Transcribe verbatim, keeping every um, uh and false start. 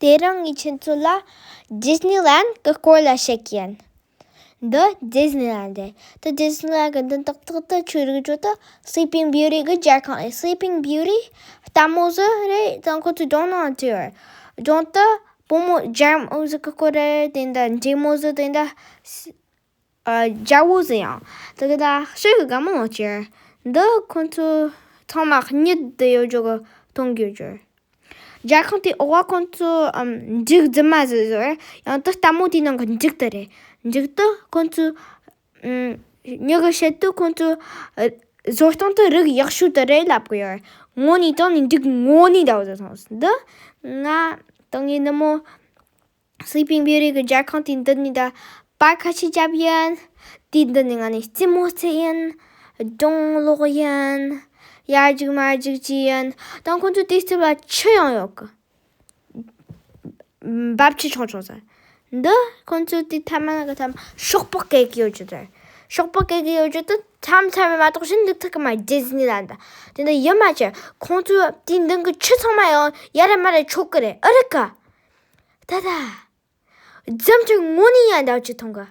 དེ་རིང་ངས་ཁྱེད་ཚོ་ལ་Disneyland གི་སྐོར་ལ་བཤད་ཀྱི་ཡིན། འདི་Disneyland རེད། དེ་Disneyland གི་མདུན་ཏག་ཏག་ཏུ་ཆོས་རིག་ཅོ་དུ་Sleeping Beauty གི་མཇལ་ཁང་རེད། Sleeping Beauty ལྟད་མོ་ཟིག་རེད། དང་ཁོ་ཚོའི་སྒྲུང་ནང་བྲིས་ཡོད། སྒྲུང་དེ་བུ་མོ་རྒྱལ་མོ་ཟིག་གི་སྐོར་རེད། དེ་འདྲ་འདྲེ་མོ་ཟིག་དེ་འདྲ་ཨ། རྒྱལ་པོ་ཟིག་ཡང་དེ་གི་ད་ཤོད་གི་དགའ་མོ་ཡོད་ཀྱི། འདི་ཁོ་ཚོ་ཚང་མ་གཉིད་དུ་ཡོད་རྒྱུ་གི་གཏོང་གི་ཡོད་རྒྱུ། མཇལ་ཁང་དེའི་འོག་ཁོ་ཚོ་ཨམ་འབྲུག་རྫུན་མ་ཟིག་བཟོ་རེད། ཡང་དེ་ལྟད་མོ་དེའི་ནང་གི་འབྲུག་དེ་རེད། འབྲུག་དེ་ཁོ་ཚོ་ཨམ་མྱི་གི་བཤད་དུས་ཁོ་ཚོ་ཨ་བཟོ་སྟངས་དེ་རིགས་ཡག་ཤོས་དེ་རེད་ལབ་གི་ཡོད། དངོས་གནས་དྲང་གནས་འབྲུག་དངོས་གནས་འདྲ་བོ་ཟིག་མཐོང་སོང་། འདི་ང་དང་ངའི་ནུ་མོ་Sleeping Beauty གི་མཇལ་ཁང་དེའི་མདུན་ནས་ད་པར་ཁ་ཤས་བརྒྱབ་ཡིན། དེའི་མདུན་ནས་ང་ནི་རྩེད་མོ་རྩེ་ཡིན། སྒྲུང་ཀློག་ཡིན། ཡར་རྒྱུག་མར་རྒྱུག་བྱས་ཡིན། དང་ཁོང་ཚོའི་དུས་ཚོད་ལ་ཆུ་ཡང་ཡོད་གི། འབབ་ཆུ་ཆུང་ཆུང་ཟིག་འདི་ཁོང་ཚོའི་དུས་ཐ་མ་གི་ཐ་མ་སྲོག་པོ་སྐྱེལ་གི་ཡོད་རྒྱུ་དེ་རེད། སྲོག་པོ་སྐྱེལ་གི་ཡོད་རྒྱུ་དེ་མཚམས་མཚམས་མ་གཏོགས་གཞན་འདུག་ཐུབ་གི་མ་རེད། Disneyland དེ་འདྲ་ཡིན་མ་ཆེ་ཁོང་ཚོའི་དེའི་མདུན་གི་ཆུ་ཚང་མ་ཡང་ཡ་རེ་མ་རེ་ཆོག་གི་རེད། ཨ་རི་ཀ་ད་ད། རྫུན་གྱི་དངོས་གནས་ཡང་འདྲ་ཅིག་མཐོང་གི།